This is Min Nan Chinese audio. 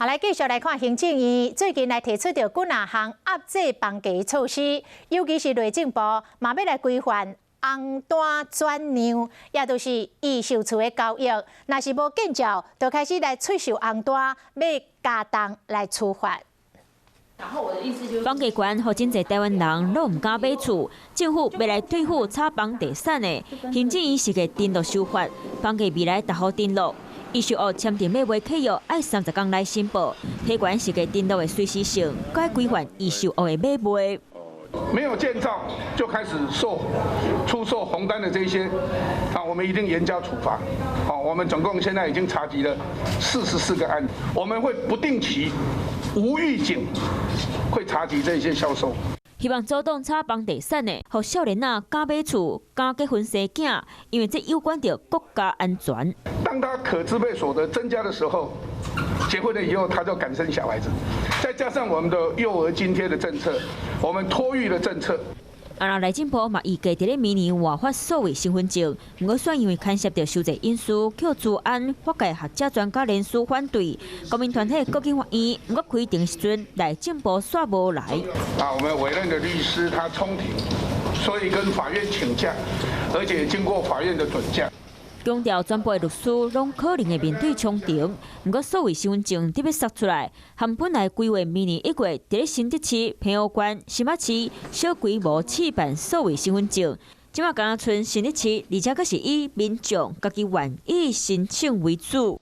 好，來繼續來看行政院最近來提出著幾若項壓制房價措施，尤其是內政部嘛欲來規範紅單轉讓，也就是預售厝的交易，若是無建照，就開始來出售紅單，欲加重來處罰。房價懸，予真濟台灣人攏毋敢買厝，政府欲來對付炒房地產的，行政院是個登錄修法，房價未來逐戶登錄。預售屋簽訂買賣契約愛30工內申報，提懸實價登錄的隨時性，閣規範預售屋的買賣。沒有建照就開始出售紅單的這些，啊，我們一定嚴加處罰。好，我們總共現在已經查緝了44個案，我們會不定期、無預警會查緝這些銷售。希望阻擋炒房地產的，予少年仔敢買厝、敢結婚生囝，因為這攸關著國家安全。當他可支配所得增加的時候，結婚了以後他就敢生小孩子，再加上我們的幼兒津貼的政策，我們托育的政策。啊，內政部嘛預計佇咧明年換發數位身份證，毋過煞因為牽涉著傷濟隱私，予資安法界學者專家聯署反對，公民團體告進法院，毋過開庭時陣內政部煞無來。啊，我們委任的律師他充庭，所以跟法院請假，而且經過法院的准假。強調全部的律師攏可能會面對衝庭，毋過數位身份證得欲殺出來，含本來規劃明年1月佇咧新竹市、澎湖縣、新北市小規模試辦數位身份證，這馬敢若賰新竹市，而且閣是以民眾家己願意申請為主。